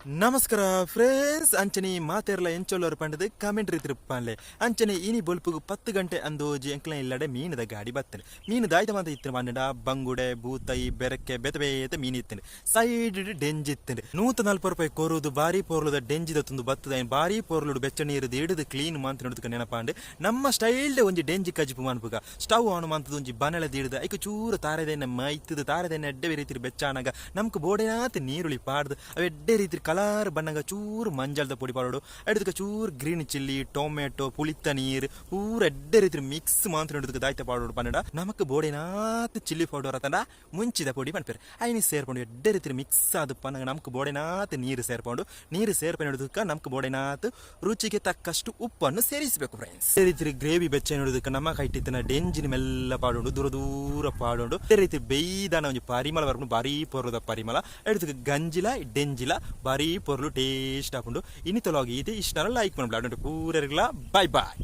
ನಮಸ್ಕಾರ ಫ್ರೆಂಡ್ಸ್, ಅಂಚನೆ ಮಾತೆರ್ಲ ಎಂಚೊಲ್ಲರು ಪಂಡದು ಕಮೆಂಟ್ ರೀತಿರುಪ್ಪಾನ್ಲೆ. ಅಂಚನೆ ಇನಿ ಬೊಲ್ಪುಗು 10 ಗಂಟೆ ಅಂದೋಜಿ ಎಂಕ್ಲ ಇಲ್ಲಡೆ ಮೀನುದ ಗಾಡಿ ಬತ್ತನೆ. ಮೀನು ದಾಯ್ತ ಮಾತ ಇತ್ತಿನ ಪಂಡ ಬಂಗುಡೆ, ಬೂತೈ, ಬೆರಕೆ, ಬೇತೆ ಬೇತೆ ಮೀನು ಇತ್ತಂಡು. ಸೈಡ್ ಡೆಂಜಿ ಇತ್ತಂಡು. 140 ರೂಪಾಯಿ ಕೊರುದು ಬಾರಿ ಪೊರ್ಲುದ ಡೆಂಜಿದ ತುಂದು ಬತ್ತದ. ಬಾರಿ ಪೊರ್ಲುಡು ಬೆಚ್ಚ ನೀರು ದಿಡುದು ಕ್ಲೀನ್ ಮಾಂತ ನೋಡುದು ನೆನಪಾಂಡು. ನಮ್ಮ ಸ್ಟೈಲ್ಡ್ ಒಂಜಿ ಡೆಂಜಿ ಕಜಿಪು ಮನ್ಪುಗ. ಸ್ಟವ್ ಆನ್ ಮಂತದ ಒಂಜಿ ಬನಳೆ ದಿಡುದು ಐಕ್ ಚೂರು ತಾರೆದೆಣ್ಣೆ ಮೈತದು ತಾರೆದೆಣ್ಣೆ ಎಡ್ಡೆ ರೀತಿ ಬೆಚ್ಚಾನಗ ನಮ್ಕ್ ಬೋಡೆನಾತ್ ನೀರುಳ್ಳಿ ಪಾಡ್ದು ಅವು ಎಡ್ಡೆ ರೀತಿ ಕಲರ್ ಬಣ್ಣಗ ಚೂರು ಮಂಜಲ್ದ ಪೊಡಿ ಪಾಡೋಡು. ಅಡ್ದಕ ಚೂರು ಗ್ರೀನ್ ಚಿಲ್ಲಿ, ಟೊಮೆಟೊ, ಪುಳಿತ ನೀರು ಪೂರ ಎಡ್ಡೆ ರೀತಿ ಮಿಕ್ಸ್ ಮಾತ್ರ ನೋಡುದಕ್ಕೆ ದಾಯ್ತ ಪಾಡೋಡು ಪನ್ನಡ. ನಮಕ್ ಬೋಡೆನಾತ್ ಚಿಲ್ಲಿ ಪೌಡರ್ ಅತಂಡ ಮುಂಚಿದ ಪೊಡಿ ಪನ್ಪೆರ್, ಐನಿ ಸೇರ್ಪೊಂಡು ಎಡ್ಡೆ ರೀತಿ ಮಿಕ್ಸ್ ಆದ್ ಪನ್ನಗ ನಮಕ್ ಬೋಡೆನಾತ್ ನೀರು ಸೇರ್ಪೊಂಡು. ನೀರು ಸೇರ್ಪೆ ನೋಡುದಕ್ಕ ನಮಕ್ ಬೋಡೆನಾತ್ ರುಚಿಗೆ ತಕ್ಕಷ್ಟು ಉಪ್ಪನ್ನು ಸೇರಿಸಬೇಕು ಫ್ರೆಂಡ್ಸ್. ಅದೇ ರೀತಿ ಗ್ರೇವಿ ಬೆಚ್ಚ ನೋಡುದಕ್ಕೆ ನಮ್ಮ ಕೈಟಿತ್ತಿನ ಡೆಂಜಿನ ಮೆಲ್ಲ ಪಾಡೋಡು, ದೂರ ದೂರ ಪಾಡೋಡು. ಅದೇ ರೀತಿ ಬೇಯ್ದಾನ ಒಂಜಿ ಪರಿಮಳ ಬರ್ಪುಂಡು, ಬಾರಿ ಪೊರ್ಲುದ ಪರಿಮಳ. ಎಡ್ದಕ್ಕೆ ಗಂಜಿಲ ಡೆಂಜಿಲ ಬಾರಿ ಪೊರ್ಲು ಟೇಸ್ಟ್ ಆಪುಂಡು. ಇನಿ ತೊಲಗಿ ಇದೆ ಇಷ್ಟ ಲೈಕ್ ಮಾಡ್ಬಿಡ ಪೂರೆರ್ಗ್ಲಾ. Bye boy.